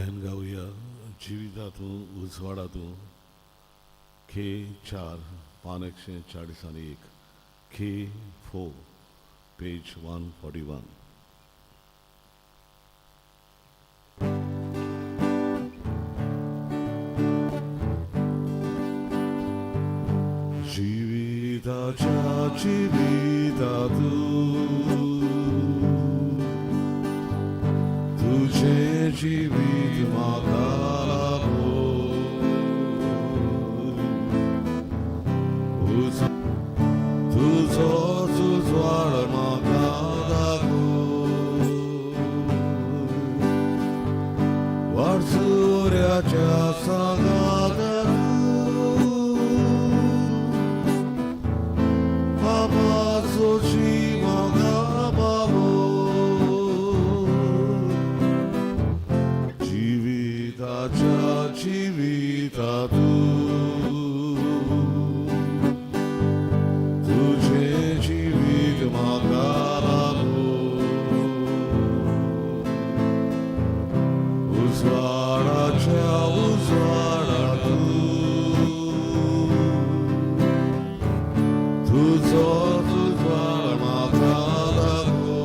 अभ्यान गावया जिविता तूं उजवाडा तूं खे 4 पान 141 खे 4 पेज 141. जिविताच्या जिविता तूं तुझे जिवीत म्हाका लाभो तुजो उजवाड म्हाका दाखो वाटसुऱ्याच्या सांगाता बाबाचोची म्हाका बाबो जिविताच्या जिविता तूं तुझे जिवीत म्हाका लाभो उजवाडाच्या उजवाडा तूं तुजो उजवाड म्हाका दाखो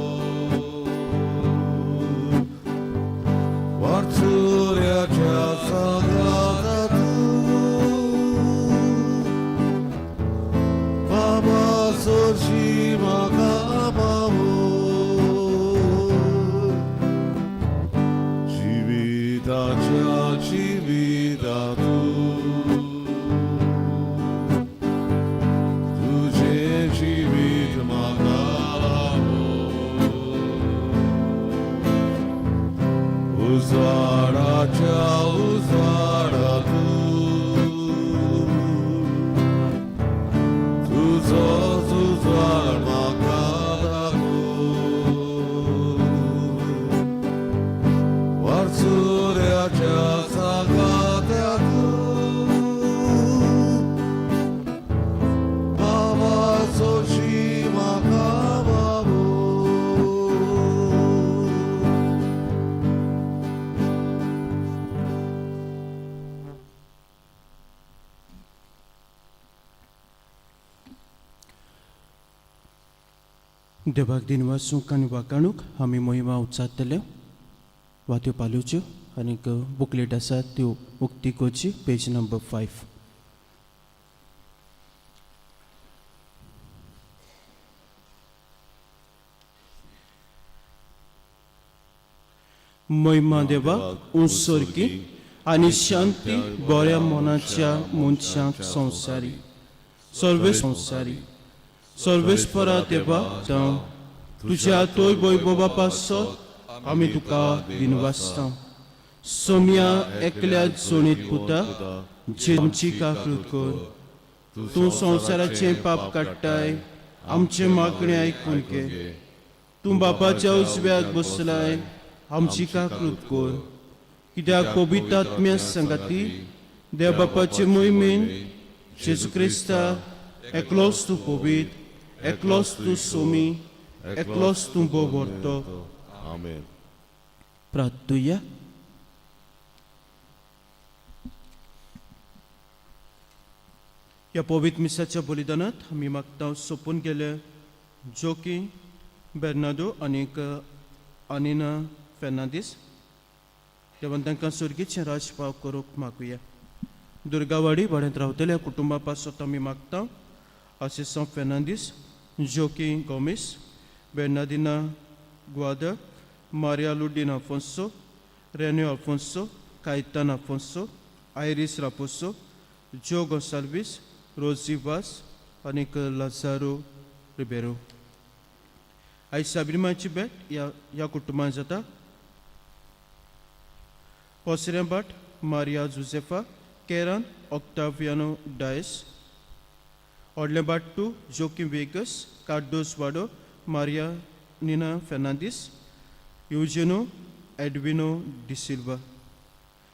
वाटसुऱ्याच्या सांगाता तूं बाबा सोशी म्हाका पावो जिविताच्या जिविता तूं तुझे जिवीत म्हाका लाभो उजवाडाच्या उजवाडा तूं तुजो उजवाड म्हाका दाखो वाटसुऱ्याच्या सांगात्या तूं बाबा सोशी म्हाका बाबो. देवाक दिनवासूंक आनी वाकाणूक आमी मोहिमा उच्चारतले. वात्यो पालोवच्यो आनीक बुकलेट आसा त्यो उक्ती करची पेज नंबर 5. महिमा देवाक उत्सर्गी आनी शांती बऱ्या मनाच्या मनशांक संवसारी सर्वे संवसारी सर्वेस्परा देवा जावं तुज्या तोय वैभवा पासत आमी तुका दिनवासता. सोम्या एकल्या जोणीत पुता जे आमची काकृत कर. तूं संवसाराचें पाप काडटाय, आमचें मागणें आयकून घे. तूं बापाच्या उजव्याक बसलाय, आमची काकृत कर. कित्याक पवित्र आत्म्या सांगाती देव बापाचे मोहिमेन जेजू क्रिस्ता एकलोच तूं पवित्र, एकलोच तूं सोमी, एकलोच तूं बोवर्तो. आमेन. प्रार्थुया. ह्या पवित्र मिसाच्या बलिदानात आमी मागता सोंपून गेले जोकी बेर्नादो आनीक अनिना फेर्नांदीस. देवान तांकां सुर्गीचें राजपाव करूंक मागुया. दुर्गावाडी वाड्यांत रावतल्या कुटुंबा पासत आमी मागता आसिसांव फेर्नांदीस, जोकी गोमीस, बेर्नादिना ग्वादर, मारिया लुडीन आफोन्सो, रेन्यो आफोन्सो, कायतान आफोन्सो, आयरीस रापोसो, जो गोन्साल्वीस, रोजी वास आनीक लाजारो रिबेरो. आयज साबरीमाची भेट ह्या ह्या कुटुंबान जाता. पोसऱ्यांबाट मारिया जुझेफा, केरन ऑक्टावियानो डायस. ओडलेबाट टू जोकी वेगस, कार्डोस वाडो, मारिया निना फेर्नांदीस, युजेनो एडविनो डिसिल्वा.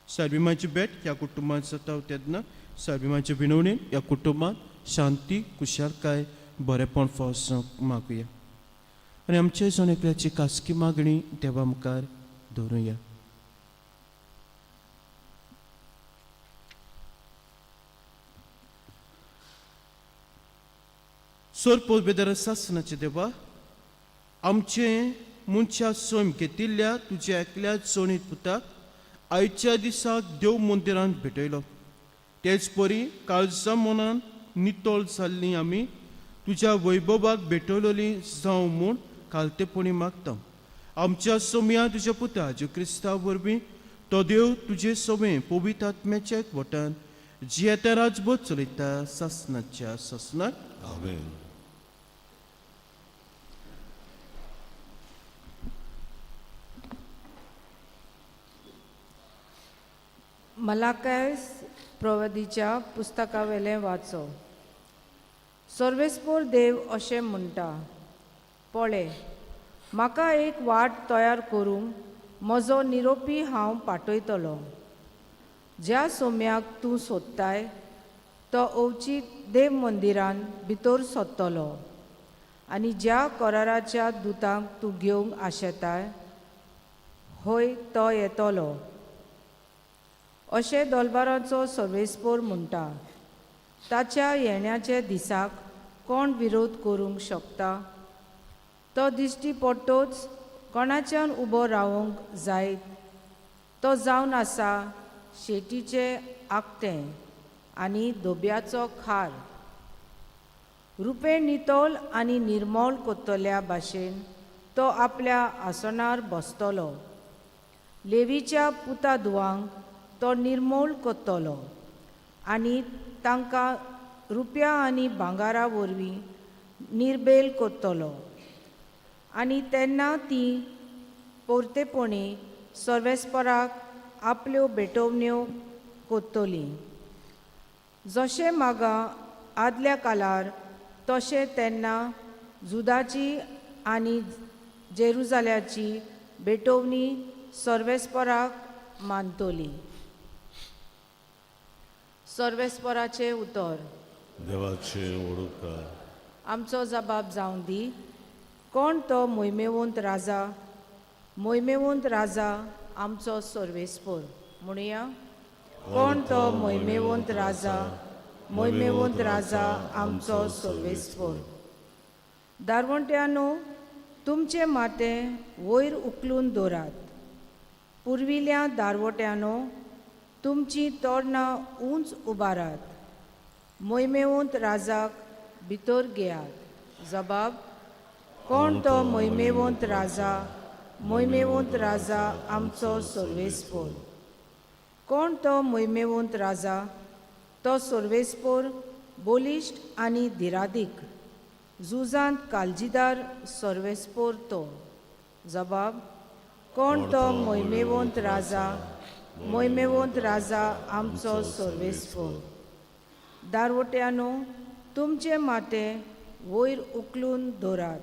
सारविमाची भेट ह्या कुटुंबांत जाता तेन्ना सारविमाचे विनवणेन ह्या कुटुंबांत शांती, खुशालकाय, बरेपण फावसूंक मागुया आनी आमचे जण एकल्याची खासगी मागणी देवा मुखार दवरुया. सोरपोत बेदर सासनाचे देवा, आमचें मनशा सैम घेतिल्ल्या तुज्या एकल्या चणीत पुताक आयच्या दिसाक देव मंदिरांत भेटयलो. तेच परी काळजा मनान नितळ जाल्ली आमी तुज्या वैभवाक भेटवलेली जावं म्हूण खालतेपणी मागता. आमच्या सोमया तुज्या पुता जेजू क्रिस्ता वरवीं तो देव तुजे सवे पवित्र आत्म्याच्या एकवटान जियेता राजबोध चलयता सासनाच्या सासनाक. आमेन. मलाकायस प्रवदीच्या पुस्तकावेलें वाचो. सर्वेस्पोर देव अशें म्हणटा, पळय, म्हाका एक वाट तयार करूंक म्हजो निरोपी हांव पाठयतलो. ज्या सोम्याक तूं सोदताय तो अवचीत देव मंदिरान भितर सोदतलो आनी ज्या कराराच्या दुतांक तूं घेवंक आशेताय हय तो येतलो, अशें दोलबाराचो सर्वेस्पोर म्हणटा. ताच्या येण्याच्या दिसाक कोण विरोध करूंक शकता? तो दिश्टी पडटोच कोणाच्यान उबो रावंक जायत? तो जावन आसा शेटीचें आगटें आनी धोब्याचो खार. रुपें नितळ आनी निर्मळ कोत्तल्या भाशेन तो आपल्या आसनार बसतलो. लेवीच्या पुता दुवांक तो निर्मूल कोत्तलो आनी तांकां रुपया आनी भांगारा वरवीं निर्बेल कोत्तलो आनी तेन्ना ती पोरतेपणी सर्वेस्पराक आपल्यो भेटवण्यो कोत्तलीं. जशें मागा आदल्या काळार तशें तेन्ना जुदाची आनी जेरुजाल्याची भेटवणी सर्वेस्पराक मानतली. सर्वेस्पराचें उतर. देवाचे ओडुकार. आमचो जबाब जावं दी. कोण तो मोहिमेवंत राजा? मोहिमेवंत राजा आमचो सर्वेस्पोर. म्हणुया, कोण तो मोहिमेवंत राजा? मोहिमेवंत राजा आमचो सर्वेस्पोर. दारवंट्यानो, तुमचें माथें वयर उखलून दवरात. पुर्विल्या दारवट्यानो, तुमचीं तोरणां उंच उबारात. मोहिमेवंत राजाक भितर घेयात. जबाब, कोण तो मोहिमेवंत राजा? मोहिमेवंत राजा आमचो सर्वेस्पोर. कोण तो मोहिमेवंत राजा? तो सर्वेस्पोर बलिश्ट आनी धिरादीक, झुजांत काळजीदार सर्वेस्पोर तो. जबाब, कोण तो मोहिमेवंत राजा? मोहिमेवंत राजा आमचो सर्वेस्पोर. दारवट्यानो, तुमचें माथें वयर उखलून दवरात.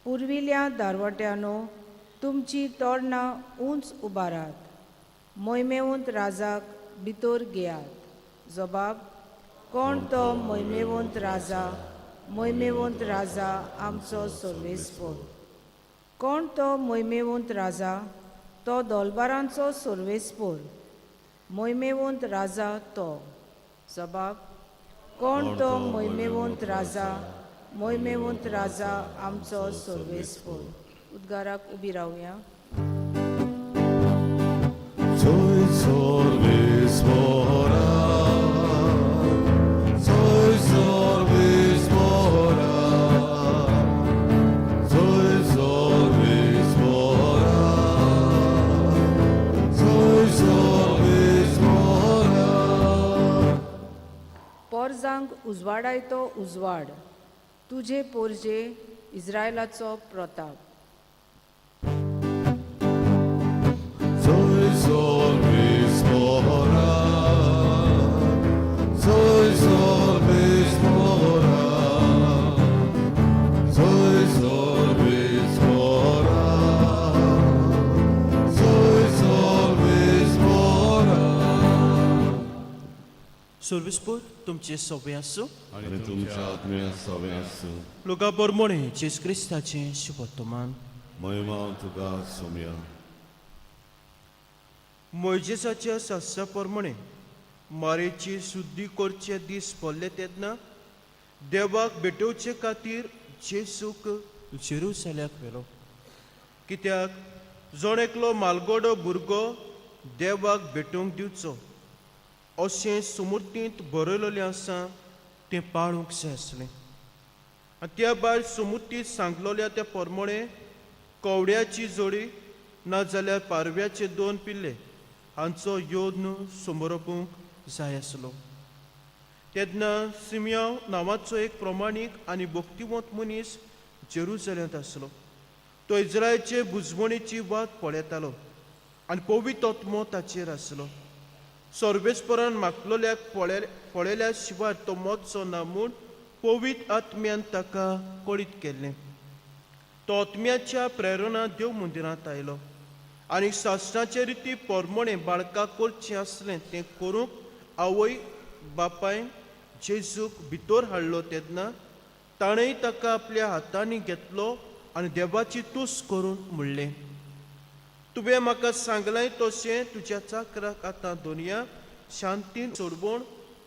पुर्विल्या दारवट्यानो, तुमचीं तोरणां उंच उबारात. मोहिमेवंत राजाक भितर घेयात. जबाब, कोण तो मोहिमेवंत राजा? मोहिमेवंत राजा आमचो सर्वेस्पोर. कोण तो मोहिमेवंत राजा? तो दोलबारांचो सर्वेस्पोर. मोहिमेवंत राजा तो. जबाब, कोण तो मोहिमेवंत राजा? मोहिमेवंत राजा आमचो सर्वेस्पोर. उद्गाराक उबी रावया. Soy sorvis morar, soy sorvis morar, soy sorvis morar, soy sorvis morar. पोरजांक उजवाडायतो उजवाड, तुजे पोरजे इस्रायलाचो Pratap. Soy sorvis morar, soy sorvis morar, soy sorvis morar, soy sorvis morar. सर्वेस्पोर तुमचें सोबें आसूं. आनी तुमच्या आत्म्या सवें आसूं. लुका बोरमोणे जेजू क्रिस्ताचें शुभत्तमान. महिमा तुका सोम्या. मोयजेसाच्या सासरा प्रमाणे मारेची शुद्धी करचे दीस पडले तेन्ना देवाक भेटोवचे खातीर जेजूक जेरुसल्याक व्हेलो. कित्याक जण एकलो मालगोडो भुरगो देवाक भेटोवंक दिवचो अशें सुमुर्तींत बरयलेलें आसा तें पाळूंक जाय आसलें. आनी त्या भायर सुमुर्तींत सांगलोल्या त्या पोरमोळे कवड्याची जोडी नाजाल्यार पारव्याचे दोन पिल्ले हांचो योद्न समरोपूंक जाय आसलो. तेन्ना सिमयांव नांवाचो एक प्रमाणीक आनी भक्तिवंत मनीस जेरुजल्यांत आसलो. तो इज्रायलचे बुजवणेची वाट पळयतालो आनी पवित्र आत्मो ताचेर आसलो. सर्वेस्परान मागलोल्याक पळयल्या शिवाय तो मरचो ना म्हूण पवित्र आत्म्यान ताका कळीत केल्लें. तो आत्म्याच्या प्रेरणा देव मंदिरांत आयलो आनी शास्त्राचे रिती पोरमोणें बाळकाक करचें आसलें तें करूंक आवय बापायन जेजूक भितर हाडलो. तेन्ना ताणें ताका आपल्या हातांनी घेतलो आनी देवाची तूस करून म्हणलें, तुवें म्हाका सांगलें तशें तुज्या चाकराक आतां दोनया शांतीन सोडवण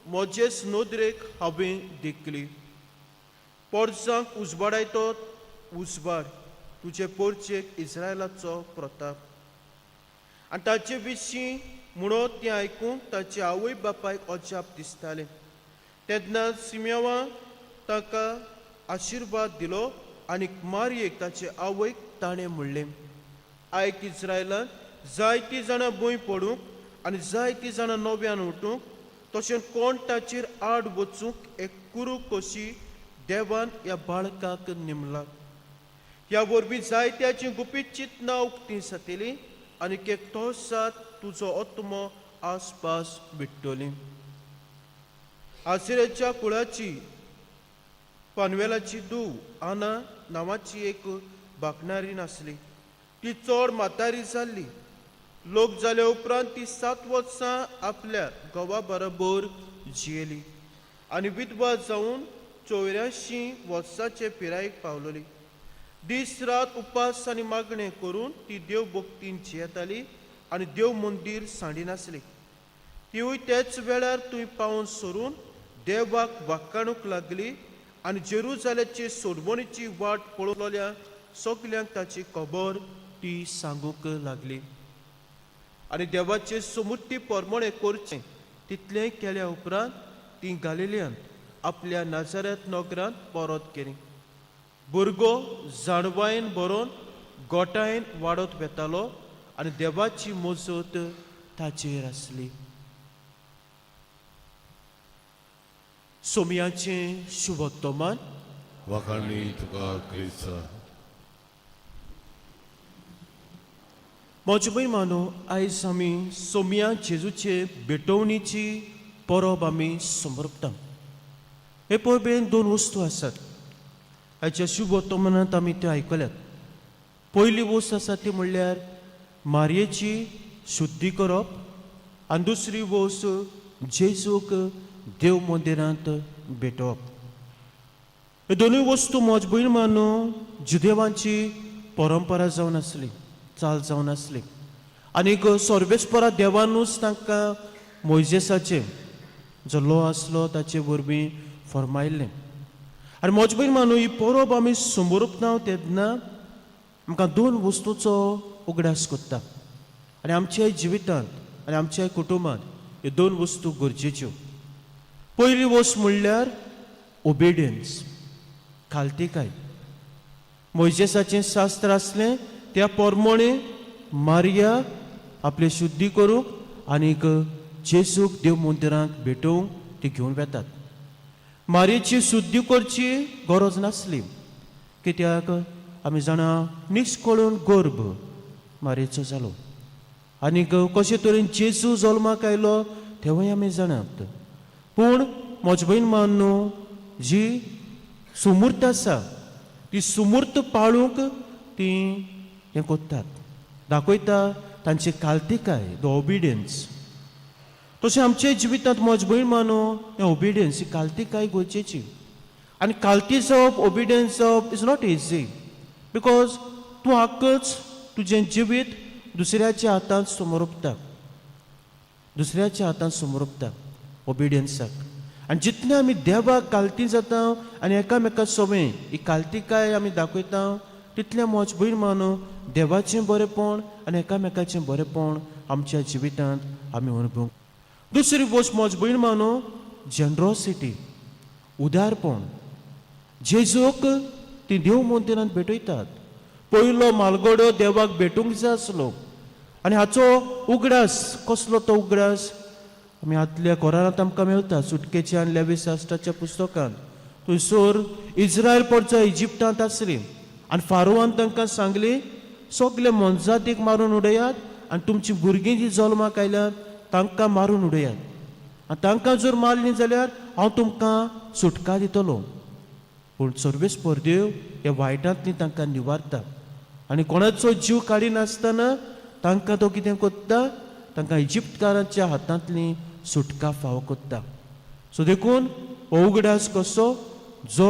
म्हजेच नदरेक हांवें देखली. पोरसांक उजवाडायतो उजवाड तुजे पोरचेक इस्रायलाचो प्रताप. आनी ताचे विशीं म्हणून तें आयकूंक ताचे आवय बापायक अजाप दिसतालें. तेन्ना सिमेवा ताका आशिर्वाद दिलो आनी मारयेक ताचे आवयक ताणें म्हणलें, आयक इस्रायलान जायतीं जाणां भूंय पडूंक आनी जायतीं जाणां नव्यान उठूंक तशें कोण ताचेर आड वचूंक एक कुरू कशी देवान ह्या बाळकाक निमला. ह्या वरवीं जायत्याची गुपीत चिंतनां उक्तीं जातलीं आनी एक तो सात तुजो आत्मो आसपास विट्टली. आसिरेच्या कुळाची पानवेलाची धूव आना नांवाची एक बाकणारी नासली. ती चड म्हातारी जाल्ली. लोक जाल्या उपरांत ती 7 वर्सां आपल्या घोवा बरोबर जियेली आनी विधवा जावन 84 वर्साचे पिरायेक पावलोली. दीस रात उपास आनी मागणें करून ती देव भक्तीन जियेताली आनी देव मंदीर सांडिनासली. तिवूय त्याच वेळार थंय पावून सरून देवाक वाकाणूंक लागली आनी जेरुजाल्याचे सोडवणीची वाट पळोवल्या सगल्यांक ताची खबर ती सांगूंक लागली. आनी देवाचे सुमुर्ती परमणे करचें तितलें केल्या उपरांत ती गालिलियांत आपल्या नाजाऱ्यात नगरांत परत गेली. भुरगो जाणवायेन बरोवन गोटायेन वाडत वेतालो आनी देवाची मजत ताचेर आसली. सोमयाचें शुभोत्तमान. वाखाणी तुका क्रिस्ता. म्हजे भय मानो, आयज आमी सोमया जेजूचे भेटवणीची परब आमी समर्पता. हे परबेन दोन वस्तू आसात. आयच्या शुभोत्तमनांत आमी त्यो आयकल्यात. पयली वस्त आसा ती म्हणल्यार मारयेची शुद्धी करप आनी दुसरी वस्त जेजूक देव मंदिरांत भेटोवप. हे दोनूय वस्तू म्हज भयण मानू जुदेवांची परंपरा जावन आसली, चाल जावन आसली आनीक सर्वेस्परा देवानूच तांकां मोयजेसाचे जो लो आसलो ताचे वरवीं फर्मायल्लें. आनी म्हज भयण मानू ही परब आमी समोरपना तेन्ना आमकां दोन वस्तूचो उगडास करता आनी आमच्या जिवितांत आनी आमच्या कुटुंबांत ह्यो दोन वस्तू गरजेच्यो. पयली वस्त म्हणल्यार ओबिडियन्स, खालतीकाय. मोयजेसाचें शास्त्र आसलें त्या पोरमोणे मारिया आपले शुद्धी करूंक आनीक जेजूक देव मंदिरांत भेटोवंक ती घेवन वेतात. मारयेची शुद्धी करची गरज नासली, कित्याक आमी जाणा निश्कळून गर्भ मारयेचो जालो आनीक कशे तरेन जेजू जल्माक आयलो तेवूय आमी जाणात. पूण म्हज भयण मान न्हू जी सुमूर्त आसा ती सुमूर्त पाळूंक ती हें कोत्तात, दाखयता तांची कालतिकाय, the obedience. तशें आमच्या जिवितांत म्हज भयण मानू हें ओबिडियन्स ही कालतिकाय गरजेची. आनी कालती जावप, ओबिडियन्स जावप is not easy, because तूं आकच तुजें जिवीत दुसऱ्याच्या हातांत समर्पता, दुसऱ्याच्या हातांत समर्पता ओबिडियन्साक. आनी जितलें आमी देवाक कालती जाता आनी एकामेका सोबें ही कालतिकाय आमी दाखयता तितलें म्हज भयण मानू देवाचें बरेंपण आनी एकामेकाचें बरेंपण आमच्या जिवितांत आमी अनुभव. दुसरी गोश्ट म्हज भयण मानू जनरोसिटी, उदारपण. जेजूक ती देव मंदिरांत भेटयतात. पयलो म्हालगडो देवाक भेटूंक जाय आसलो आनी हाचो उगडास कसलो तो उगडास आमी आदल्या कोरांत आमकां मेळटा सुटकेच्या आनी लेवी शास्त्राच्या पुस्तकांत. थंयसर इज्रायल परजा इजिप्तांत आसली आनी फारोवान तांकां सांगली सगळे मोनजातीक मारून उडयात आनी तुमचीं भुरगीं जीं जल्माक आयल्यात तांकां मारून उडयात आनी तांकां जर मारलीं जाल्यार हांव तुमकां सुटका दितलो. पूण सर्वेस्पर देव ह्या वायटांतली तांकां निवारता आनी कोणाचो जीव काडिनासतना तांकां तो कितें कोत्ता, तांकां इजिप्तकारांच्या हातांतली सुटका फावो कोत्ता. सो देखून हो उगडास कसो जो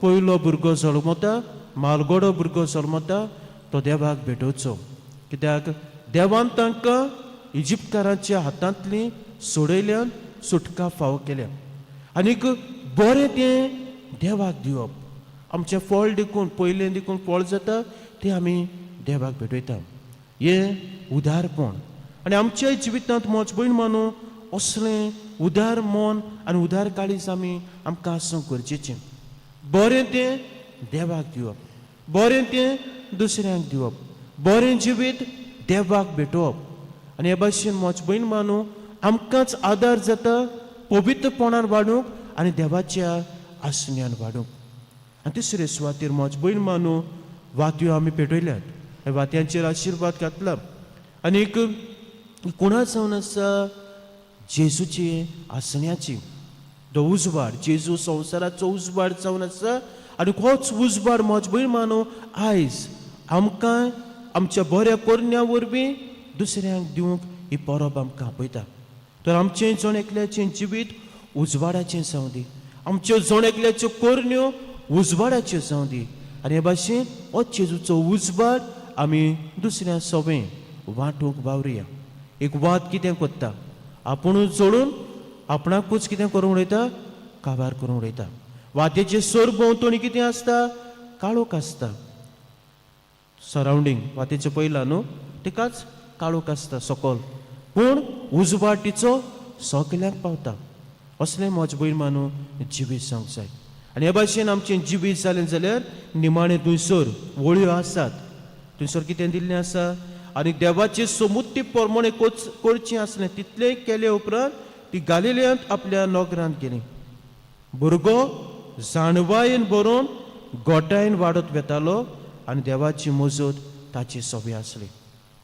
पयलो भुरगो जल्मता, म्हालगडो भुरगो जल्मता तो देवाक भेटोवचो, कित्याक देवान तांकां इजिप्तकारांच्या हातांतली सोडयल्यान सुटका फावो केल्या. आनीक बरें तें देवाक दिवप, आमचें फळ देखून पयलें देखून फळ जाता तें आमी देवाक भेटयता, हें उदारपण. आनी आमच्या जिवितांत म्हज भयण मानू असलें उदार मन आनी उदार काळीज आमी आमकां आसूंक गरजेचें. बरें तें देवाक दिवप, बरें तें दुसऱ्यांक दिवप, बरें जिवीत देवाक भेटोवप. आनी हे भाशेन म्हज भयण मानू आमकांच आदार जाता पवित्रपणान वाडूंक आनी देवाच्या आसण्यान वाडूंक. आनी तिसरे सुवातेर म्हज भयण मानू वातयो आमी पेटयल्यात, ह्या वातयांचेर आशिर्वाद घातला आनीक कोणा जावन आसा जेजूची आसण्याची तो उजवाड, जेजू संवसाराचो उजवाड जावन आसा आनी होच उजवाड म्हज भयण मानू आयज आमकां आमच्या बऱ्या करण्या वरवीं दुसऱ्यांक दिवंक ही परब आमकां आपयता. तर आमचें जण एकल्याचें जिवीत उजवाडाचें जावं दी, आमच्यो जण एकल्याच्यो करण्यो उजवाडाच्यो जावं दी आनी हे भाशेन हो जेजूचो उजवाड आमी दुसऱ्या सोबें वांटूंक वावरुया. एक वाद कितें कोत्ता, आपुणूच जोडून आपणाकूच कितें करूंक उडयता, काबार करूंक उडयता. वाद्याचे सोर भोंवतणी कितें आसता, काळोख आसता. सरावंडींग वातीचें पयला न्हू तिकाच काळोख आसता सकल, पूण उजवाड तिचो सगल्यांक पावता. असलें म्हज भयण मानू जिवीत जावंक जाय. आनी हे भाशेन आमचें जिवीत जालें जाल्यार निमाणें थंयसर वळयो आसात, थंयसर कितें दिल्लें आसा आनी देवाचे समुद्दी प्रमाणे करचें आसलें तितलें केले उपरांत ती गालिलयांत आपल्या नगरांत गेली. भुरगो जाणवायेन बरोवन गोटायेन वाडत वेतालो आनी देवाची मजत ताची सोबी आसली.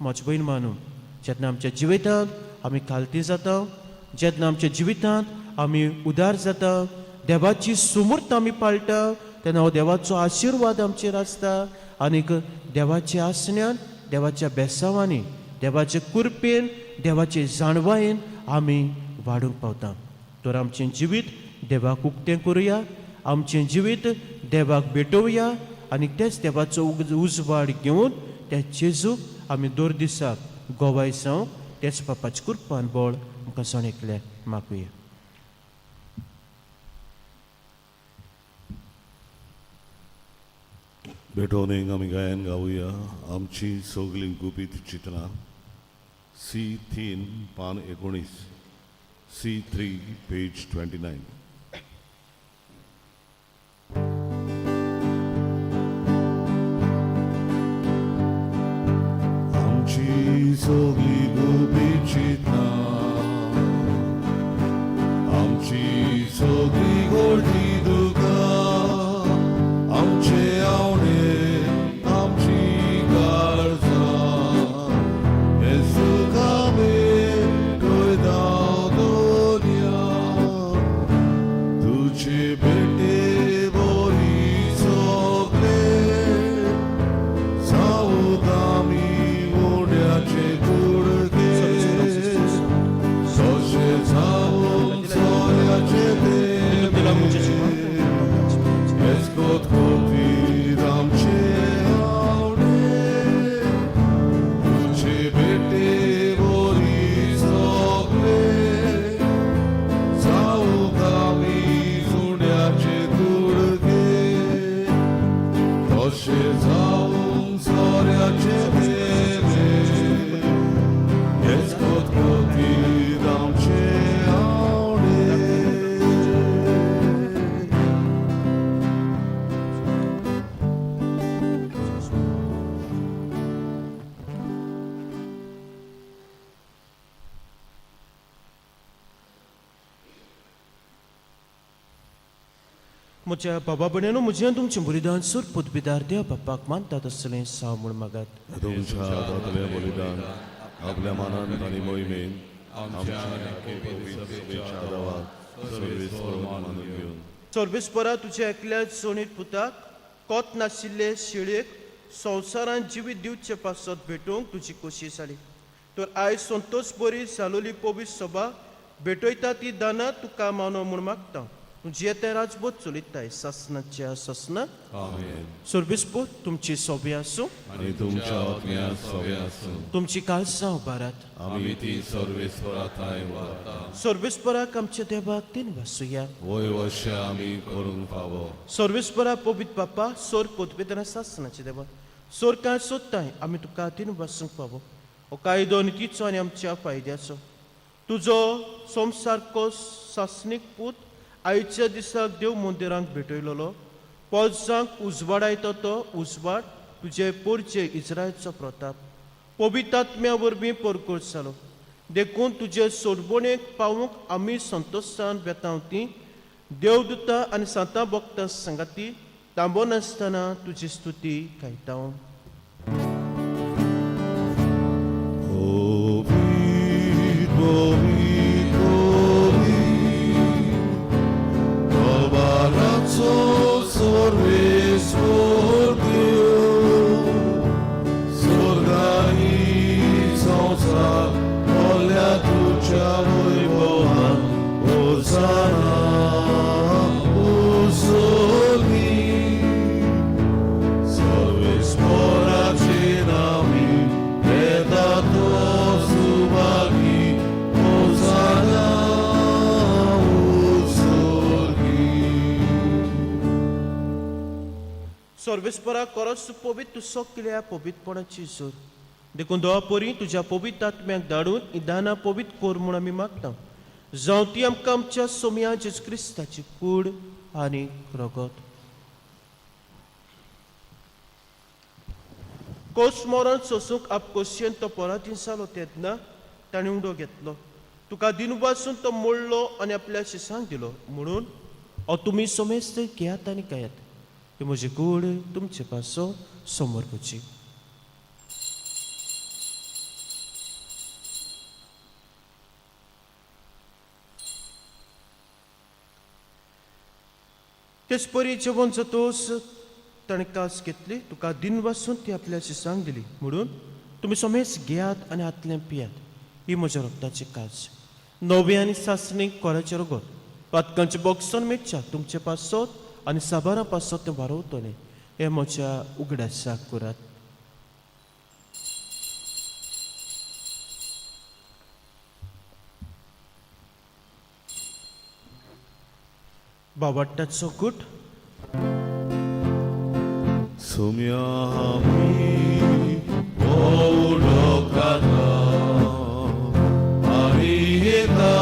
म्हज भयण मानू जेन्ना आमच्या जिवितांत आमी खालती जाता, जेन्ना आमच्या जिवितांत आमी उदार जाता, देवाची सुमूर्त आमी पाळटा, तेन्ना हो देवाचो आशिर्वाद आमचेर आसता आनीक देवाच्या आसण्यान, देवाच्या बेसांवांनी, देवाचे कृपेन, देवाचे जाणवायेन आमी वाडूंक पावता. तर आमचें जिवीत देवाक उक्तें करुया, आमचें जिवीत देवाक भेटोवया आनी तेच देवाचो उजवाड घेवन त्या जेजूक आमी दर दिसाक गोवाय जावंक तेच बापाचे कृपान बळ आमकां सण एकले मागुया. भेटोवणेक आमी गायन गावया आमची सगळीं गुपीत चित्रां सी 3 पान 19, C3 page 29. आमची सगळीं गुपीत चित्रां, आमची सगळीं गोडी दुकां, आमचे आवडे, आमची काळजां, हे सुखामे कोयदा दुनिया, तुझे भेटे बोरी सगळे, सावूक आमी उड्याचे कुडके, सोशे जावन सोऱ्याचे तेंबे, एस्कोत कोतीर आमचे आवडे, तुझे भेटे बोरी सगळे, जावूक आमी अशें जावन सोऱ्याचे मेले हेच खतखतीत आमचे आवडे. म्हज्या बाबा भयणीनो, म्हजें तुमचें बलिदान सोर पदवीदार देव बापाक मानतात असलें साव म्हूण मागात. तुमच्या हातांतलें बलिदान आपल्या मनान आनी मोहिमेन आमच्या पवित्र सभेच्या देवाक सर्वेस्पर मानून घेवन सर्वेस्परा, तुज्या एकल्या जोणीत पुताक कोत नाशिल्ले शिळेक संवसारांत जिवीत दिवचे पासत भेटोवंक तुजी कोशिश जाली, तर आयज संतोष बरी जालोली पवित्र सभा भेटयता ती दानां तुका मानो म्हूण मागता. तूं जियेते राजबोध चलयताय सासनाच्या सासना. आमेन. सर्वेस्पर तुमची सोबी आसूं. आनी तुमच्या आत्म्या सगळे आसूं. तुमची काळजां उबारात. आमी ती सर्वेस्परा थांय व्हरता. सर्वेस्पराक आमच्या देवाक तीन वासुया. वय वशें आमी करूंक फावो. सर्वेस्परा, पवित्र बापा, सोर पदवेदना सासनाचे देवा, सोर कांय सोदताय आमी तुका तीन वासूंक फावो. हो कायदो नितीचो आनी आमच्या फायद्याचो. तुजो सोमसारको सासणीक पूत आयच्या दिसाक देव मंदिरांक भेटयलेलो पोजांक उजवाडायतो तो उजवाड तुजे पोरचे इस्रायलचो प्रताप पवित्र वरवीं परगट जालो. देखून तुजे सोडवणेक पावूंक आमी संतोशान वेतांव ती देवदूता आनी सांतां भक्तां सांगाती तांबो नासतना तुजी स्तुती गायता. Ovid, Ovid, Ovid, कबाराचो सर्वेस्पर देव, स्वर्गानी संवसार भरल्या तुज्या वैभवान, होसाना उसोली. सर्वेस्पराचे नामी येता तो सुभागी, होसाना उत्सर्गी. सर्वेस्परा, करस पवित्र तूं सगल्या पवित्रपणाची जोर. देखून देवा परी तुज्या पवित्र आत्म्याक धाडून ही दानां पवित्र कर म्हूण आमी मागता. जावं ती आमकां आमच्या सोमया जेजू क्रिस्ताची कूड आनी रगत. कोस मरण सोसूंक आपकोशयेन तो परातीन जालो तेन्ना ताणें उडो घेतलो, तुका दिनवासून तो मोडलो आनी आपल्या शिसांक दिलो म्हणून, हो तुमी समेस्त घेयात आनी गायात. ही म्हजी कूड तुमचे पासो समर्पची. तेच परी जेवण जातोच ताणें कास घेतली, तुका दिनवासून ती आपल्या शिसांक दिली म्हणून, तुमी समेज घेयात आनी हातलें पियात. ही म्हज्या रक्ताची काज, नवी आनी सासणी कोराचें रगत. पातकांचें बॉक्सन मेळच्या तुमचे पासत आनी साबारां पासत तें वारवतलें. हें म्हज्या उगडासाक करात. बाबाट्टाचो गुट. सुम्या आमी उडो खाता आनी येता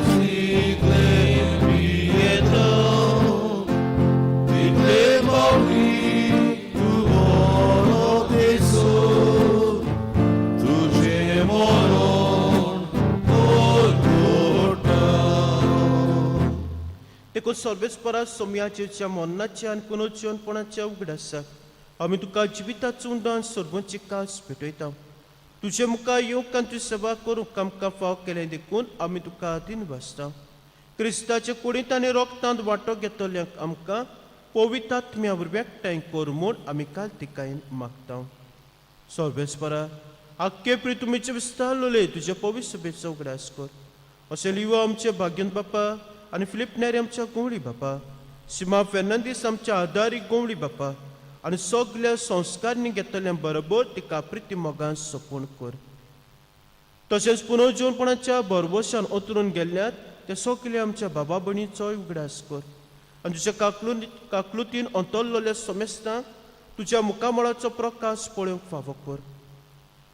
तितले पियेता, तितले पावटी तूं बरो देसो तुजें मरण परगटा. देखून सर्वेस्परा, सोमयाचेच्या मरणाच्या आनी पुनर्जीवनपणाच्या उगडासाक आमी तुका जिविताचो उंडान सर्वांची कास भेटयता. तुजे मुखार येवंक आनी तुजी सेवा करूंक आमकां फाव केलें देखून आमी तुका दिन वाचता. क्रिस्ताचे कुडींत आनी रोगतांत वांटो घेतल्यांक आमकां पवित्र आत्म्या वरवीं एकठांय कर म्हूण आमी काल तिकायन मागता. सर्वेस्परा, आख्खे प्रितुमीचे विस्तारलोले तुज्या पवित्र सभेचो उगडास कर. अशें लिवो आमचे भाग्यन बापा आनी फिलीप नेरी आमच्या गवळी बापा, सीमा फेर्नांदीस आमच्या आदारी गवळी बापा आनी सगल्या संस्कारणी घेतल्या बरोबर तिका प्रिती मोगान सोपूण कर. तशेंच पुनर्जीवनपणाच्या भरवशान ओतरून गेल्ल्यात त्या सगल्या आमच्या बाबा भयणीचोय उगडास कर आनी तुज्या काकलुतीन अंतरलेल्या समेस्तांक तुज्या मुखामळाचो प्रकाश पळोवंक फावो कर.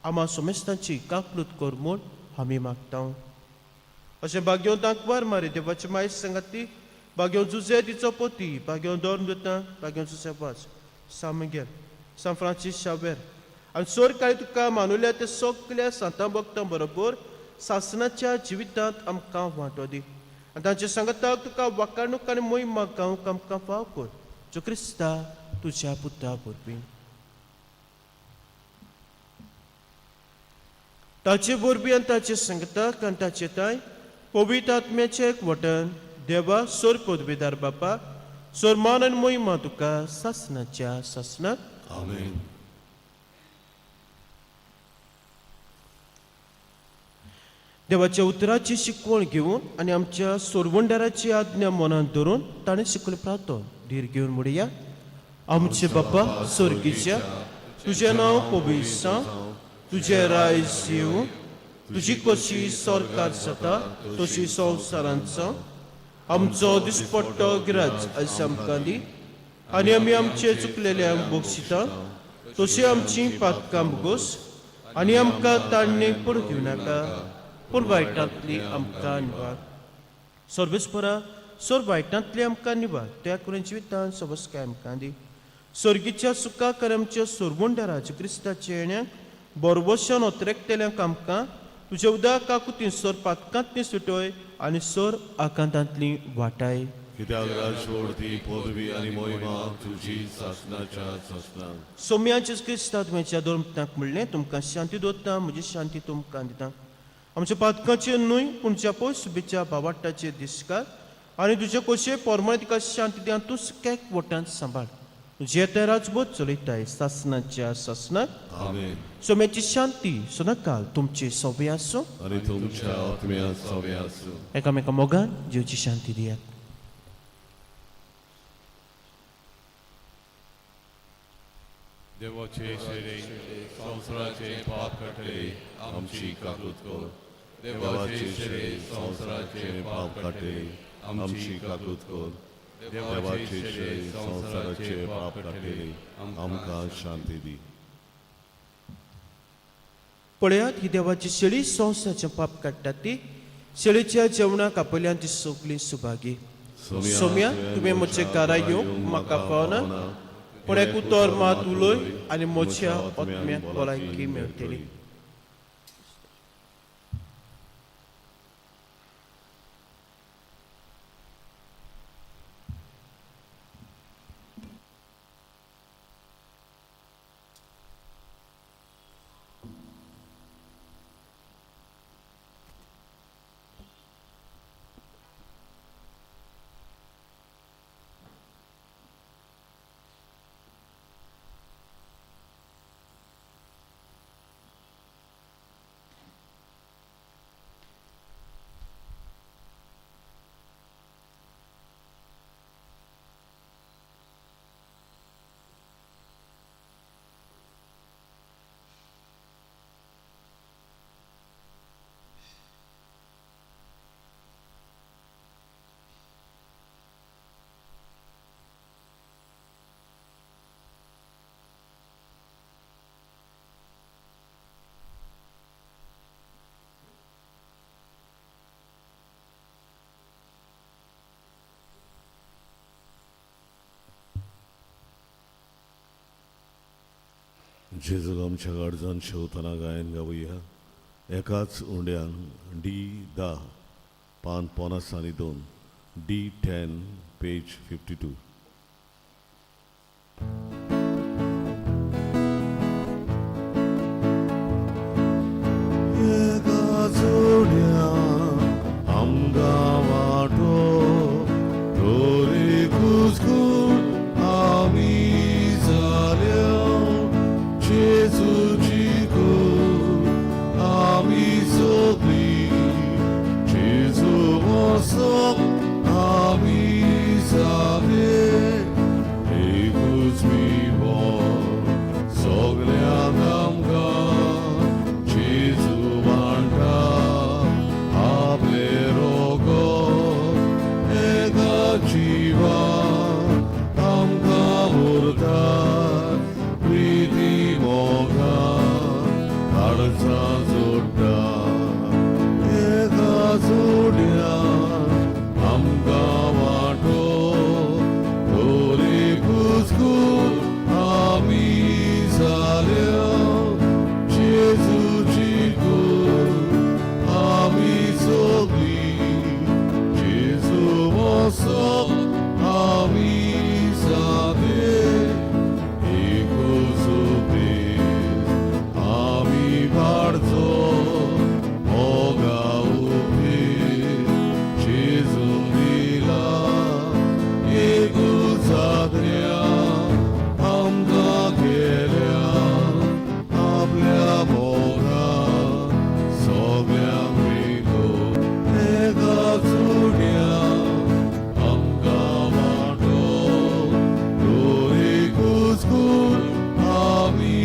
आमा सोमेस्तांची काकलूत कर म्हूण आमी मागता. अशें भाग्यवंत आंकवार मारी देवाची मायस सांगाती, भाग्यवंत जुजे तिचो पोती, भाग्यवंत दोर्म दिता, भाग्यवंत जुजे वाज, सान मिगेल, सान फ्रांसीस शावेर आनी सोर काळी तुका मानुल्या ते सगल्या सांतां भक्तां बरोबर सासनाच्या जिवितांत आमकां वांटो दी आनी तांचे सांगाताक तुका वाकाणूक आनी मोहिमा गावंक आमकां फाव कर, जो क्रिस्ता तुज्या पुता वरवीं. ताचे वरवीं आनी ताचे सांगताक आनी ताचे ताय पवित्र आत्म्याचें एक वटन देवा सोर पदवीदार बापा सोर मान आनी मोहिमा तुका सासनाच्या सासनाक. आमेन. देवाच्या उतराची शिकवण घेवन आनी आमच्या सोरवंडाराची आज्ञा मनांत धरून ताणें शिकवले प्रातो धीर घेवन म्हणया. आमचे बापा स्वर्गीच्या, तुजें नांव पवित्र जावं, तुजें रायज येवं, तुजी कशी सरकार जाता तशी संवसारांत जावं. आमचो दिसपट्टो गिराज आयज आमकां दी आनी आमी आमचे चुकलेल्यांक बक्षिता तशी आमची पातकां भोगोस आनी आमकां ताणणे पडूंक दिवं नाका, पूण वायटांतली आमकां निवार. सर्वेस्परा सोर वायटांतली आमकां निवार, त्या करून जिवितान सबस्काय आमकां दी. सर्गीच्या सुखा कर आमच्या सोरवंडारा क्रिस्ताच्या येण्याक बरवशान ओतरेकतेल्यांक आमकां तुज्या उदक काकुतीन सोर पातकांतली सुटय आनी सोर आकांतांतली वाटाय. कित्याक राजवडती पदवी आनी मोहिमा तुजी सासनाच्या सासनाक. सोम्याचे क्रिस्ता तुमच्या दोन म्हणलें, तुमकां शांती दवरता, म्हजी शांती तुमकां दिता. आमच्या पातकाचेर न्हय पूण ज्या पय सुबेच्या बावाट्टाचेर दिसकार आनी तुजे कशे पोरमाणे तिका शांती दी आनी तूं केक वटान सांबाळ. तुजें तें राजबोध चलयताय सासनाच्या सासनाक. आमेन. सोम्याची शांती सदांकाल तुमचे सोबे आसूं आनी तुमच्या आत्म्या सोबे आसूं. एकामेका मोगान जिवची शांती दियात. देवाचे शेरे संवसाराचे पाप काडटले, आमची काकूत कर. देवाचे शेरे संवसाराचे पाप काडटले, आमची काकूत कर. देवाचे शेरे संवसाराचे पाप काडटले, आमकां शांती दी. पळयात ही देवाची शेळी संवसाराचें पाप काडटा ती शेळीच्या जेवणाक आपल्यान ती सगळी सुभागी. सोम्या तुवें म्हजे घरा येवंक म्हाका फावना, पूण एक उतर मात उलय आनी म्हज्या आत्म्याक भलायकी मेळटली. जेजूक आमच्या गरजान शेवतना गायन गावया. एकाच उंड्यान डी 10 पान 52, डी 10 पेज 52. एकाच उंड्यान आमकां वाटो तोरी कुसकूट आमी जाल्या, जेजूची कूड आमी सगळीं, जेजू वसोक आमी जाले. कूड आमी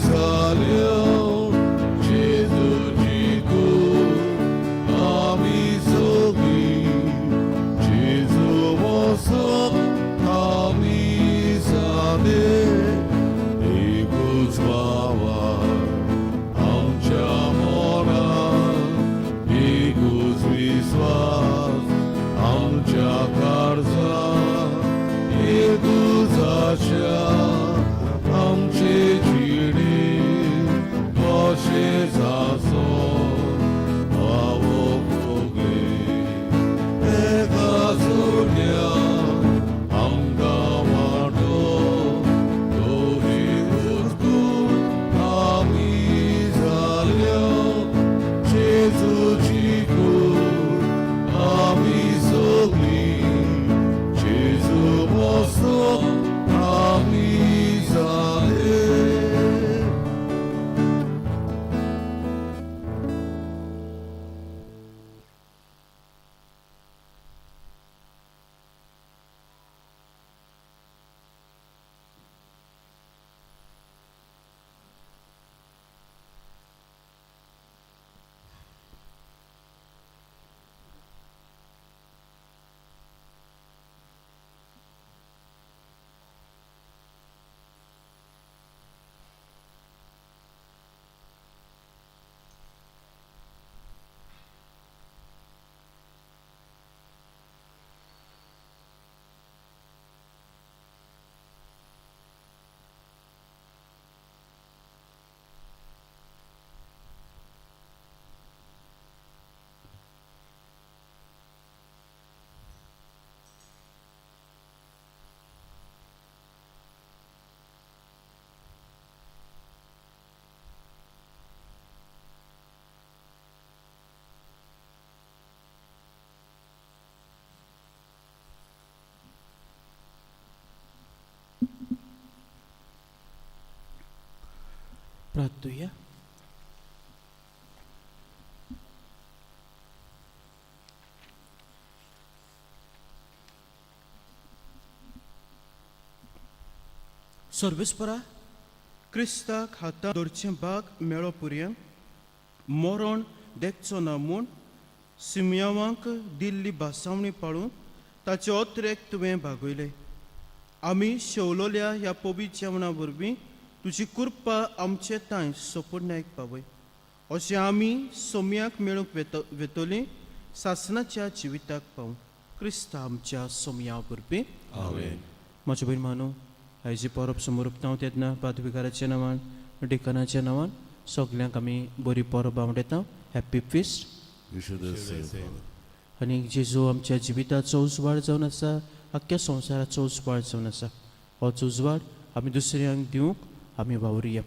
जाल्या जेजूची कूड आमी सगळीं जेजू मोसो आमी जाले एकूच बाबा आमच्या मनात एकूच विस्वास आमच्या काळजात एकूच आशा आमचे जिणे कशें आसो पावो फुगले एका सुर्या आमकां वांटो तोजीच कूड आमी जाल्या जेजूची कूड आमी सगळीं जेजू मोसो आमी जाले. प्रार्थुया. सर्वेस्परा, क्रिस्ताक हाता दवरचें भाग मेळो पुरयां मरण देखचो ना म्हूण सिमयावांक दिल्ली भासावणी पाळून ताचे ओत्रेक तुवें भागयले. आमी शेवलोल्या ह्या पवित्र जेवणा वरवीं तुजी कृपा आमचे तांय सोपुर्णायक पावय, अशें आमी सोम्याक मेळूंक वेतली सासनाच्या जिविताक पावूं, क्रिस्ता आमच्या सोम्या वरवीं. आमेन. म्हज्या भयण मानू, आयजी परब समोर उपतांव तेन्ना पादविकाराच्या नांवान, डिकनाच्या नांवान सगल्यांक आमी बरी परब आवडटा. Happy feast. You should the same, Father. आनी जेजू आमच्या जिविताचो उजवाड जावन आसा, आख्ख्या संवसाराचो उजवाड जावन आसा. होच उजवाड आमी दुसऱ्यांक दिवंक आमी वावरुया.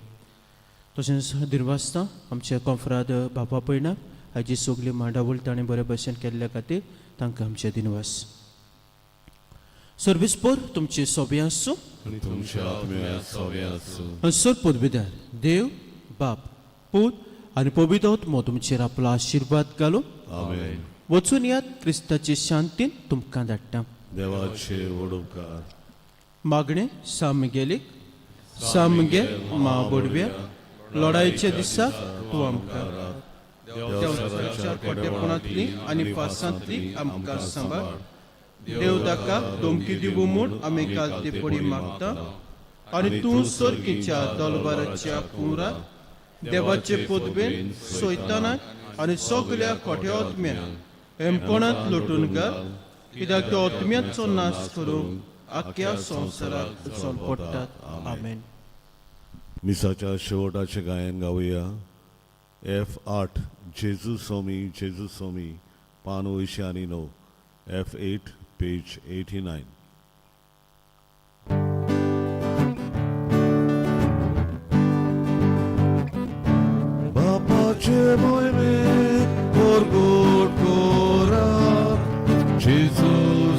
तशेंच दिर्वास्ता आमचे कोंफ्राद बापा पयणाक हाजी सगली मांडावळ ताणें बरे भशेन केल्ल्या खातीर तांकां आमचे दिनवास. सर्वीस पोर तुमचे सोबे आसूं. आनी तुमच्या आत्म्या सोबे आसूं. सर पदवीदार देव बाप, पूत आनी पवित्र आत्मो तुमचेर आपलो आशिर्वाद घालूं. आमेन. वचून यात, क्रिस्ताचे शांतीन तुमकां धाडटा. देवाचे वडोपकार. मागणें सामगेलीक. सामगे मा बोडव्या, लढायच्या दिसा तूं आमकां देवचाराच्या खोटेपणांतली आनी फासांतली आमकां सांबाळ. देव ताका धमकी दिवूं म्हूण आमी काल ते पडी मागता आनी तूं सर्कीच्या तलवाराच्या कुंवरात देवाचे पदवेन सोयतानाक आनी सगल्या खोट्या आत्म्याक हेमकोणांत लोटून घाल, कित्याक त्या आत्म्याचो नाश करूंक आख्ख्या संवसाराक चल पडटात. आमेन. मिसाच्या शेवटाचें गायन गावया. एफ 8, जेजू सोमी जेजू सोमी, पान 89, F 8, page 89. बापाचे मोहिमे परगट करात जेजू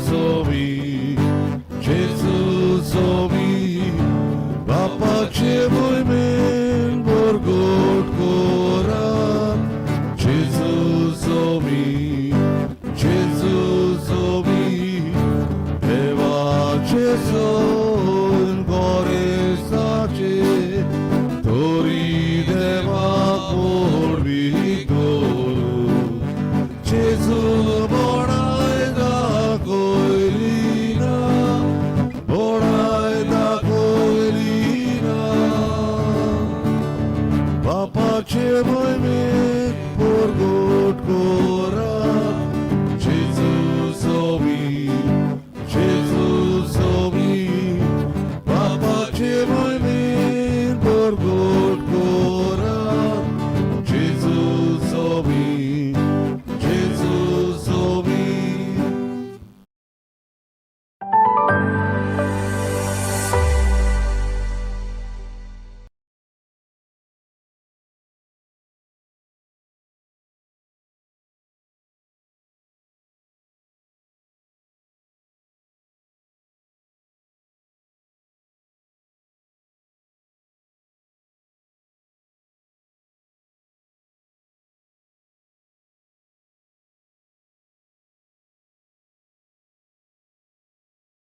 सोमी जेजू सोमी, बापाचे मोहिमे परगट करात जेजू सोमी जेजू सोमी, देवाचे सोन गोरे. देवय.